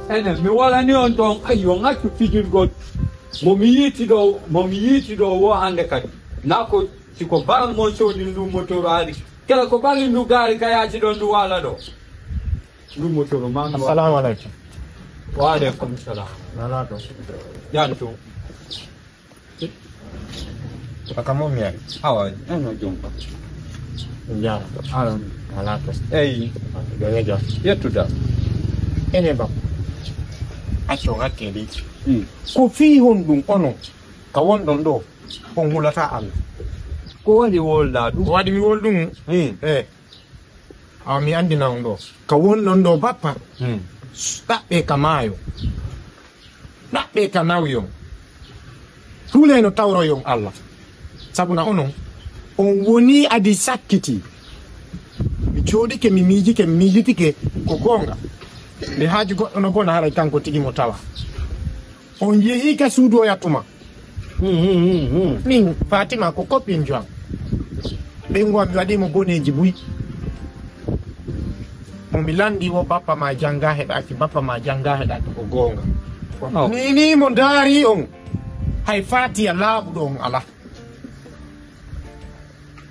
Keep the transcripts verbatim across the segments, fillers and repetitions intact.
Enen, mi walani on ɗon, ayo, on accu fijirgol. Mo mi yiiti ɗo, mo mi yiiti ɗo wo hannde kadi. Na ko, si ko baran mon sodin lummotoro ari. Kala ko barin ndu gaari ka yaasi ɗon ndu wala ɗo. Lummotoro ma ndu wala. Assalamu alaikum. Wa alaikum salam. Wala to. Yan to. Aka mo mi ari. Awa, eno jonka. Jara. Awa. Wala to. Eyi. Ɗo ne jam. Yettuda. Ene ba. Acco hakkee ɗi. Mm. Ko fii honɗun onon ka wonɗon ɗo, on hulata Allah? Ko waɗi wolɗaa ɗum? Ko waɗi mi wol ɗum? Mm. Eh. Awa mi anndina on ɗo. Ka wonɗon ɗo bappa, mm, ɗaɓɓee ka maayo. Ɗaɓɓee ka nawyon. Hulee no tawroyon Allah. Sabu na onon, on wonii adi sakkiti. Mi jooɗike, mi miijike, mi miijitike ko goonga. Nde haaju goɗɗo no bona, haray kanko tigi mo tawa. On yehii ka suudu oya tuma. Hmm, hmm, hmm, hmm. Min, Fatima ko kopinjo am. Ɓeyngu am mi waɗii mo boneeji buy. Mo mi lanndii wo bappa ma jannga heɗaaki, bappa ma jannga heɗaaki ko goonga. Oh. Ni, ni mo ndaari on, hay Fatiya laaɓuɗo on alaa.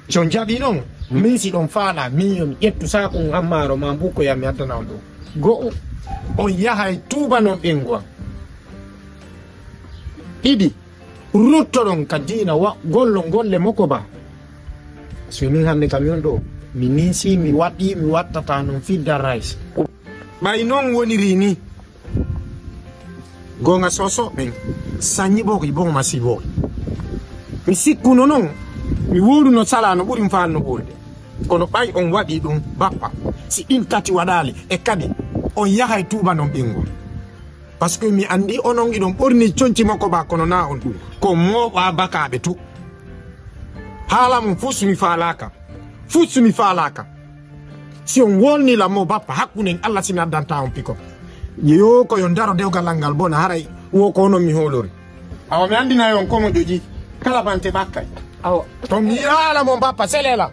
Si on jaɓii non, min si ɗon faalaa, min yo mi ƴettu saakun ammaaro maa mbukkoyaa mi addana on ɗum. Go'o, on yahay tuubanon ɓeyngu am. Ɗiɗi, ruttoɗon ka diina wa-, gollon golle moko ba. So min hannde kam yon ɗo, mi ninsi, mi waɗi, mi wattata non fidda rice. Ɓay non woniri ni. Goonga soso ɓen, sañi ɓoki bon masi ɓoki. Mi sikkuno non, mi wowluno sala no ɓuri mi faalno wolde. Kono ɓay on waɗi ɗum, bappa, si ɗin tati waɗaali, e kadi on yahay tuubanon ɓinngol. Parce que mi anndi onon iɗon ɓorni conci makko ba, kono na on ɗum. Ko mooɓa bakaaɓe tu. Haala mum fus mi faalaaka. Fus mi faalaaka. Si on wolni la mo bappa, hakkunden Allah si mi addanta on piko. Yo ko yo ndaro dewgal ngal bona, haray wo ko onon mi hoolori. Awa mi anndinay on ko mo joji kala bante bakkay. Awa. To mi haala mo bappa, selela.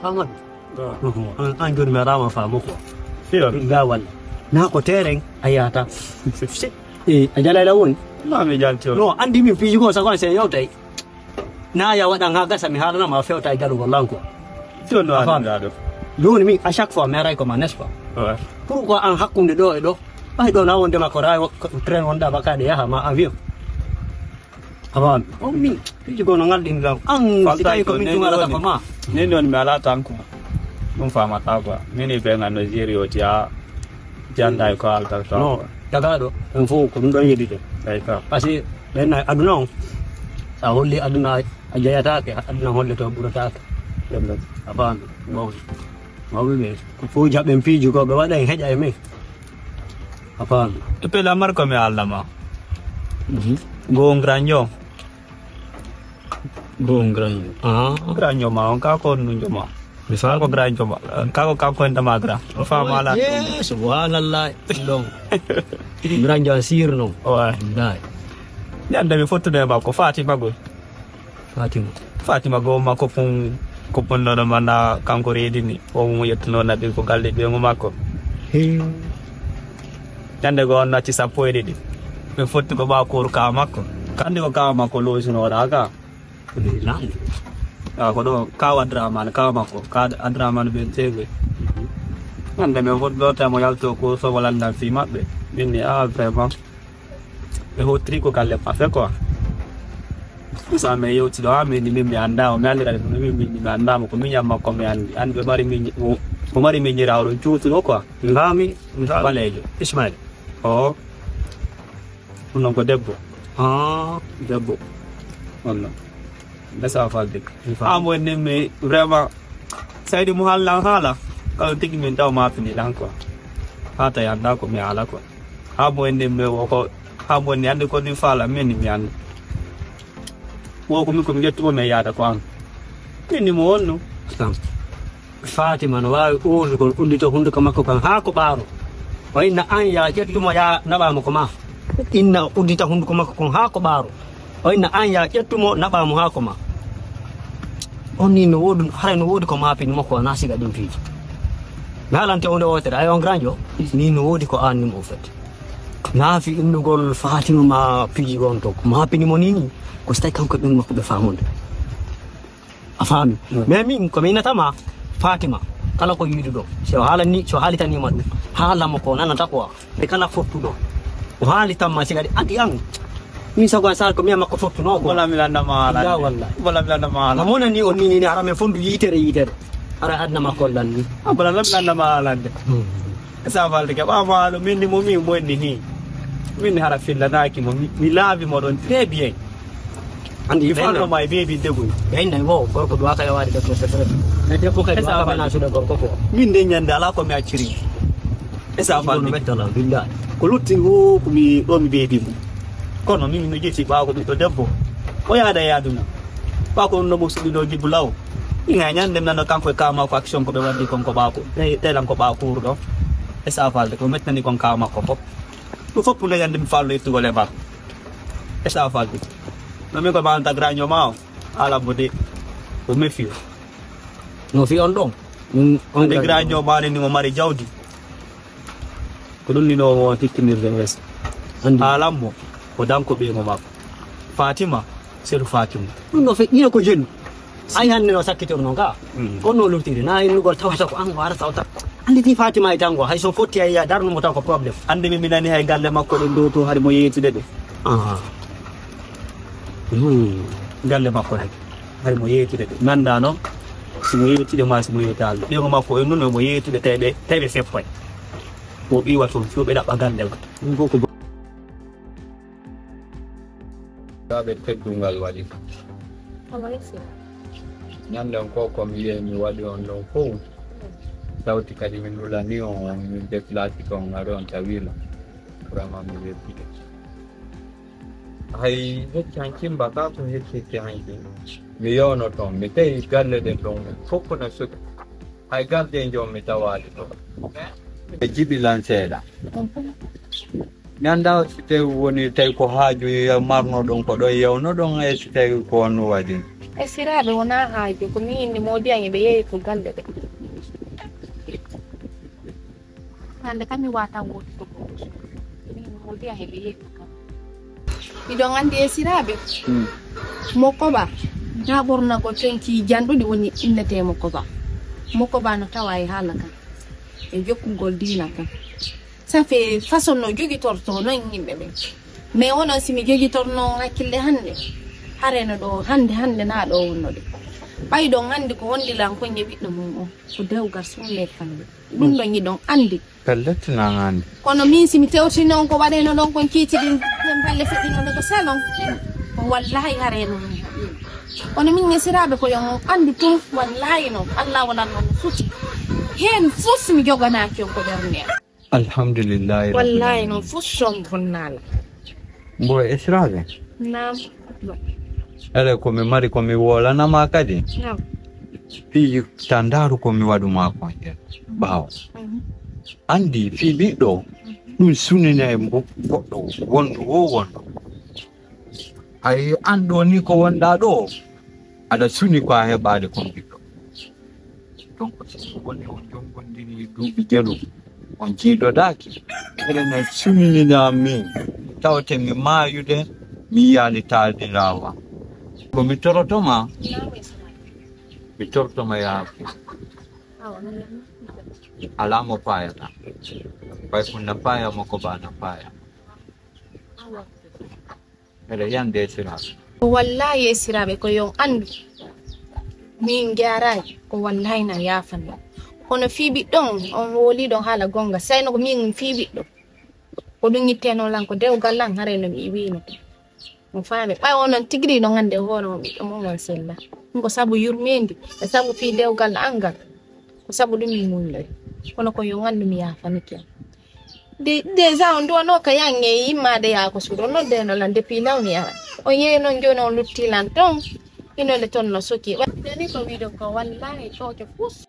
Amadou. An, an jooni mi araama faamo quoi. Iyo. Nga walla. Na ko terrain a yahata. Eh, a jalay la woni? Na mi jalti on. No, andi min piiji ko sa ko se yewtay. Na ya waɗa nga gasa mi haalana ma fewta e jalu wallan quoi. Jooni no andi ɗo. Jooni min à chaque fois mi aray ko ma, n'est-ce pas? Ouais. Pourquoi an hakkunde ɗo e ɗo? Ay ɗo na wonde ma ko raay, ko train wonda bakade yaha ma avion. Awa, on min, piiji ko no ngalɗin ɗon. An, si tawi ko min ɗum alata ko ma. Ni non mi alaa tan ko. Ɗum faamata quoi. Min e ɓe ngan no jeri o tiya, janda e ko alta to. No, tagaɗo, on fof ko ɗum ɗon yeddude. Eyi ka. Parce que ɓen na aduna on, sa holli aduna a jeyataake, aduna holle to ɓurataake. Ɗum ɗon. A faami, mawɓe. Mawɓe ɓe, ko fof jaɓen piiji ko ɓe waɗa en heƴa e men. A faami. E pela mar ko mi alama. Mhm. Go on granjo. Go on granjo. Ah. Granjo ma on ka ko on nunjo ma. Mi faami. Ko granjo ma. Ka ko ka ko en dama gra. O faama ala. Yes, subhanallah. Ɗon. Granjo sir non. Ouais. Dai. Ñande mi fottude ma ko Fatima go. Fatima. Fatima go makko pun ko ponnoɗo manna kanko reedini o mo yettuno naɓi ko galle ɓeyngu makko. Hee. Ñande go on natti sappo e ɗiɗi. Ɓe fotti ko ɓa koru ka makko. Kandi ko ka makko losunoɗa ka. Ko ɗe lanɗe. Ah, ko ɗo ka Adraman ka makko. Ka Adraman ɓen tewe. Ñande men fotti ɗo tamo yalto ko sobo landan fi maɓɓe. Min ni, ah, vraiment. Ɓe hottiri ko galle maɓɓe quoi. Sa men yewti ɗo, ah, min, min mi anndaa mo, mi anndi kadi ko min, min mi anndaa mo, ko miñan makko mi anndi. Anndi ɓe mari miñ-, mo, mo mari miñiraawo ɗum cuutuɗo quoi. Mi faami, mi faami. Ɓaleejo. Ismail. Oo. Ɗum ɗon ko debbo. Ah. Debbo. On non. Nde sa falde. Mi faami. Ah, mo en nemmi vraiment. Saydi mo haallan haala. Kala tigi min taw maafini lan quoi. Haa tawi anndaa ko mi haala quoi. Haa mo en nemmi wo ko, haa mo en anndi ko ni faala min mi anndi. Wo ko min ko mi ƴettumo mi yaada ko an. Min ni mo wonno. Tan. Fatima no waawi uurdugol uddito hunnduko makko kan haa ko ɓaaro. O inna an yaa ƴettumo yaa naɓaamo ko maa. Inna uddita hunduko makko kon haa ko ɓaaro. O inna an yaa ƴettu mo, naɓaa mo haa ko ma. On nii no woodi, haray no woodi ko maapini mo ko na siga ɗin piiji. Mi haalante on nde wootere, ay on granjo, nii no woodi ko aanni mo fet. Naafi innugol Fatima ma piiji on to, ko maapini mo nii nii, ko si tawi kanko e ɓen makko ɓe faamude. A faami? Mm. Mais min, ko mi innata ma, Fatima, kala ko yiɗuɗo, si o haalani, si o haalitanii ma ɗum, haala mo ko nanata quoi. Ɓe kala fottuɗo. O haali tamma si kadi andi an. Min sago an sal ko mi makko fottuno ko. Wala mi landa ma ala. Ya wallahi. Wala mi landa ma ala. Mo nani on ni ni hara men fondu yitere yitere. Hara adna makko lan ni. Ah, wala mi landa ma ala de. Hmm. Sa falde ke ba ma lo min ni mo mi mo ni ni. Min hara filla naki mo mi, mi laabi mo ɗon très bien. Andi mi fanno ma e bebi degol. Ɓe inna wo gorko duwaka e waɗi ɗo sefere. E debbo kay duwaka bana suuɗa gorko ko. Min de ñande ala ko mi acciri. E sa falde. Ko lutti wo ko mi ɗo mi bebi mo. Kono min no ƴetti ɓaawo ko ɓiɗɗo debbo. O yaada e yaaduna. Ɓaawo ko ɗum no mo suɓi ɗo jibbu law. Ina ñande mi nano kanko e kama ko action ko ɓe waddi kon ko ɓaako. Te, telan ko ɓaawo kuuruɗo. E sa falde ko mettani kon kama ko fof. Ɗum fof nde ñande mi fallo ittugol e maa. E sa falde. No min ko manta graño ma o. Ala mo de. O mefi. No fi on ɗon. Mm, on nde graño ma ni mo mari jawdi. Ko ɗum ni no mo tikkinirde weeso. Andi. Haalan mo. Ko danko ɓe mo makko. Fatima. Seru Fatima. Ɗum no fe, ina ko jenu. Ay hannde no sakkitoro non ka. Mm. Kono no lurtiri. Na innugol tawata ko an wara tawata. Andi ti Fatima e tango. Hay so fotti ay ya darno mo tan ko problème. Andi mi minani hay galle makko ɗo dow to hari mo yeetude ɗo. Aha. Hmm. Galle makko ɗo. Hari mo yeetude ɗo. Nanda non. Si mo yeetude ma si mo yeetaali. Ɓeyngu makko e nun mo yeetude tawi ɓe, tawi ɓe seppoy. Ko ɓiwa toon, fiyo ɓe ɗaɓɓa galle makko. Ɗum ko ko Saabe teddungal waɗi. Ñanden ko ko mi wi'e mi waɗi on ɗon fow. Tawti kadi mi nulani on, on mi deplasi ko on ari on tawila. Vraiment mi weltike. Hay hecci han kimba ka ko hecci hecci han kin. Mi yewno ton, mi tawi galle ɗen ɗon fof ko na suka. Hay gardienjo mi tawaali ɗon. E jiɓi lan seeɗa. Mi anndaa si tawi woni tawi ko haaju marnoɗon ko ɗon yewnoɗon e si tawi ko honno waɗi. E siraaɓe wonaa haaju, ko min inni moodi an eɓe yeeyi ko galle ɗe. Hannde kam mi waatan wootude ko min moodi an eɓe yeeyi ko galle. Miɗon anndi e siraaɓe. Hmm. Mo koɓa, na ɓornagol tenki janɗuɗi woni innetee mo koɓa. Mo koɓa no tawa e haala kan. E jokkugol diina kan. Ça fait façon no jogitorto non yimɓe ɓen. Mais onon si mi jogitorno on hakkille hannde, hareno ɗo hannde, hannde na ɗo wonnoɗe. Ɓay ɗon anndi ko wondi lan kon e ɓiɗɗo mum on, ko dewgal sunne fanni. Ɗum ɗon yiɗon anndi. Pellet, nan anndi. Kono min, si mi tewtino on ko waɗayno ɗon kon kiitiɗin, ɗen balle feɗɗinande ko salon. Ko wallahi harayno min. Kono min e siraaɓe ko yo on anndu tun, wallahi non, Allah waɗan non suti. Heen fof si mi joganaaki on ko ɓernde am. Alhamdulillahi. Wallahi non, fof son bonnala. Mbo e siraaɓe? Naam. Ere ko mi mari ko mi woolanama kadi. Naam. Fii tandaaru ko mi waɗu maa kon ƴen ɓaawo. Mhm. Anndi fii ɓiɗɗo, ɗum sunina e mbo-, goɗɗo wondu wo wondu. Hay an ɗo ni ko wonɗaa ɗo, aɗa suni ko a heɓaade kon ɓiɗɗo. Donc, si woni on jongondiri duuɓi jelu, on jiidodaaki, eɗen suninina min, tawte mi maayude, mi yiyaali taaniraawo am. Ko mi toroto ma, mi toroto ma yaafuya. Alaa mo paayata. Ɓay ko na paaya mo ko baa na paaya. Miɗo yande e siraaɓe. Ko wallaahi e siraaɓe ko yo on anndu. Min njaaraay, ko wallaahi na yaafani. Kono fii ɓiɗɗo on, on hooliiɗo haala goonga. Sayno ko min fii ɓiɗɗo. Ko ɗum itteno lan ko dewgal lan, haray no mi wiino. Mo faami. Ɓay onon tigi ɗi ɗon anndi e hoore on ɓiɗɗo mon on sella. Ɗum ko sabu yurmeendi, e sabu fii dewgal an ngal. Ko sabu ɗum mi muñnoy. Kono ko yo on anndu mi yaafanike on. De-, déjà on duwanoo ka yan e yimmaade yaa ko suuɗo noddeeno lan depuis law mi ara. On yeeyi noon jooni on lutti lan toon. Ino le toon no soki. Wa-, nani ko wiide ko wallaahi cooco fus.